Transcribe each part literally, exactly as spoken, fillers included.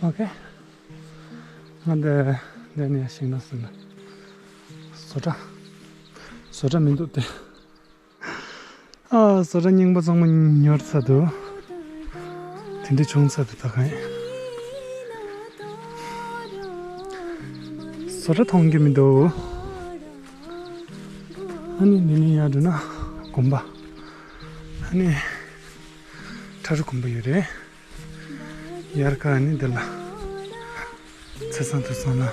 ཨོ་ཁེ། ང་འདི་འདི་ནས་ཤིང་ནགས་ཟིན་ན། བཟོ་གྲྭ། བཟོ་གྲྭ་མི་འདུག་སྟེ། ཨ། བཟོ་གྲྭ་རྙིང་པ་ཚང་མ་ཉར་ཚར་འདུག། དེ་འདྲ་བྱུང་ཚར་འདུག་ད་གང་ཡིན། བཟོ་གྲྭ་མཐོང་རྒྱུ་མི་འདུག། ཨ་ནི་འདི་ནས་ཡར་འགྲོ་ན་དགོན་པ། ཨ་ནི་ཁྲ་རུ་དགོན་པ་ཡོད་རེད། དབྱར་ཁ་ནི་འདི་ལ་ཚེས་བཟང་དུས་བཟང་ལ་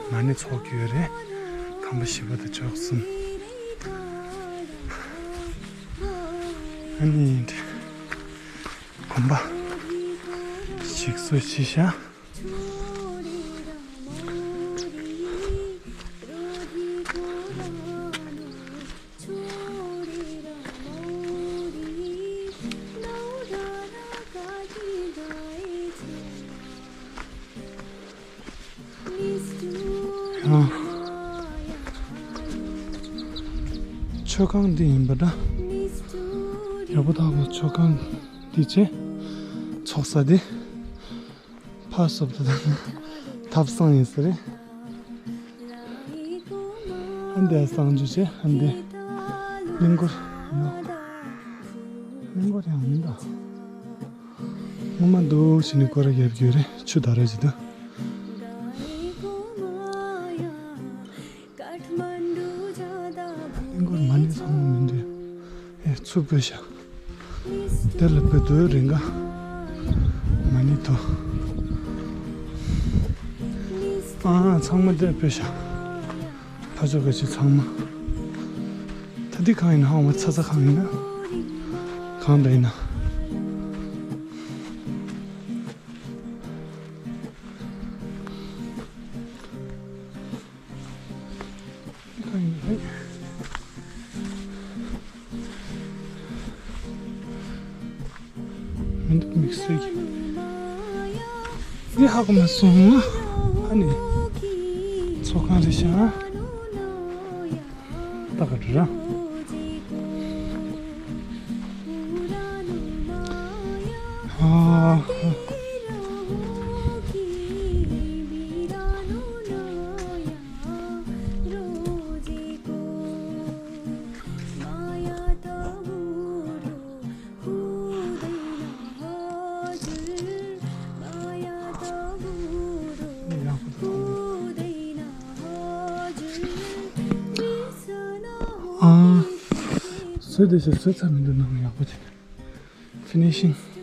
མ་ཎི་ཚོགས་ཀྱི་ཡོད་རེད། ཁང་པ་བཞི་པ་དང་ཅོག་གསུམ། ཨ་ནི་དགོན་པ་ཞིག་གསོ་བྱས་ཤག། མཆོད་ཁང་འདི་ཡིན་པ་འདྲ། ཡག་པོ་ཐག་པ་མཆོད་ཁང་འདི་བྱས། ཚོགས་ས་འདི། ཕར་སོབ་ཏུ་དང་ཐབ་ཚང་ཡིན་ས་རེད། ཨ་འདི་གསང་སྤྱོད་བྱས། ཨ་འདི་གླིང་སྐོར་ཡོད། གླིང་སྐོར་ཡང་མིན་ད། སྔོན་མ་འདུག་བྱས་ནས་སྐོར་ར་རྒྱབ་རྒྱུ་རེད། ཆུ་ད་ར་ཅི་འདུག། གླིང་སྐོར་མ་ཎི་ཚང་མ་མི་འདུག། ཨེ་ཚུར་སྤོས་ཤག། དེ་ལ་བོད་དུ་རེ་འགའ་མ་ཎི་དོ། ཨ་ཚང་མ་དེ་སྤོས་ཤག། ཕ་ཚོ་ག་ཅི་ཚང་མ། ད་འདི་གང་ཡིན་ན་ཧང་བ་ཚ་ཚ་གང་ཡིན་ན། གང་འདྲ་ཡིན་ན། མི་འདུག་དམིགས་བསལ་གྱི། འདི་ཧ་གོ་མ་སོང་། ཨ་ནི་ཚོགས་ཁང་རེད་ཤག། ད་ག་འདྲ་ར། ཨ། ཨ། བཟོས་བསྡད་ཤག། བཟོས་ཚར་མི་འདུག། ནང་ཡག་པོ་བྱས། ཕི་ནི་ཤིང་